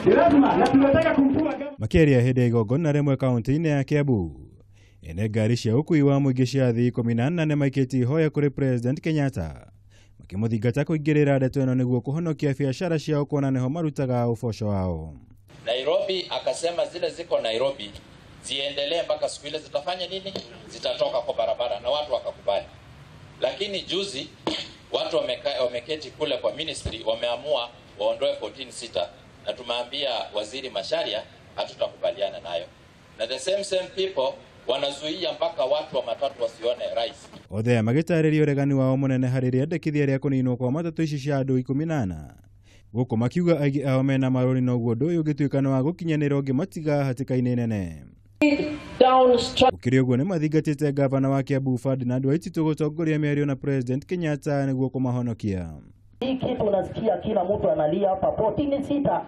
Lazima na tunataka kumtua. Makĩaria hĩndĩ ya igongona rĩmwe kaunti-inĩ ya Kiambu, ene ngari cia ũkui wa mũingĩ cia athii 14 nĩmaikĩtie ihoya kũrĩ President Kenyatta makĩmũthingata kũingĩrĩra ndeto ĩno nĩguo kũhonokia biacara ciao kuona nĩho marutaga ũboco wao. Nairobi akasema zile ziko Nairobi ziendelee mpaka siku ile zitafanya nini? Zitatoka kwa barabara, na watu wakakubali. Lakini juzi watu wameketi kule kwa ministry wameamua waondoe 14 sita, na tumeambia Waziri Macharia hatutakubaliana nayo. Na the same people wanazuia mpaka watu wa matatu wasione rais. Othe magĩtarĩria ũregani wao mũnene harĩ rĩendekithia rĩa kũninwo kwa matatũ ici cia andũ 14. Gũkũ makiuga aingĩ ao mena marũni noguo ũndũ ũyũ ũngĩtuĩka nĩ wa gũkinyanĩra ũngĩmatiga hatĩka-inĩ nene. Gũkĩrĩ ũguo nĩmathingatĩte gavana wa Kiambu Ferdinand Waititu gũtongoria mĩario na President Kenyatta nĩguo kũmahonokia. Hii kitu unasikia kila mtu analia hapa 14 sita,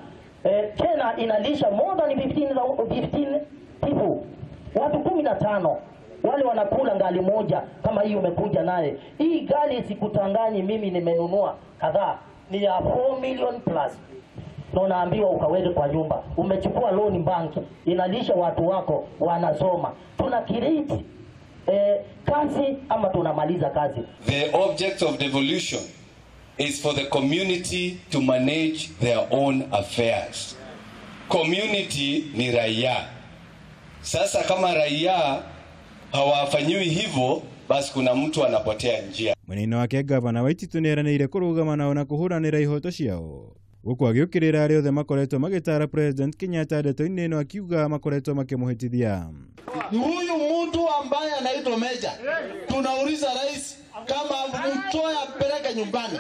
tena inalisha more than 15 people, watu 15 wale wanakula ngali moja kama hii umekuja naye. Hii gari sikutanganyi, mimi nimenunua kadhaa, ni ya 4 million plus. Na unaambiwa ukaweke kwa nyumba, umechukua loan banki, inalisha watu wako wanasoma. Tuna create kazi ama tunamaliza kazi. The object of devolution is for the community to manage their own affairs. Community ni raia. Sasa kama raia hawafanyiwi hivyo, basi kuna mtu anapotea njia. Mwena-inĩ wake gavana Waititu nĩeranĩire kũrũgama nao na kũhũranĩra ihoto ciao. Gũkũ agĩũkĩrĩra arĩa othe makoretwo magĩtara President Kenyatta ndeto-inĩ ĩno akiuga makoretwo makĩmũhĩtithia. Huyu mtu ambaye anaitwa Meja, tunauliza rais kama mtoe ampeleke nyumbani.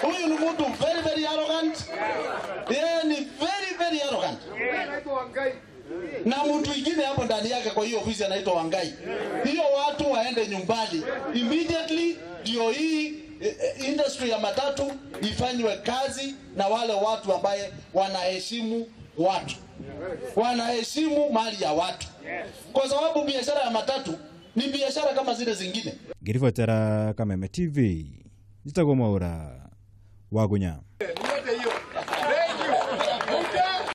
Huyu ni mtu very very arrogant. Yeye ni very very arrogant. Na mtu mwingine hapo ndani yake kwa hiyo ofisi anaitwa Wangai. Hiyo watu waende nyumbani immediately, ndio hii industry ya matatu ifanywe kazi na wale watu ambaye wanaheshimu watu, wanaheshimu mali ya watu, kwa sababu biashara ya matatu ni biashara kama zile zingine. Ngĩribotera Kameme TV, njĩtagwo Mwaura Wagunya.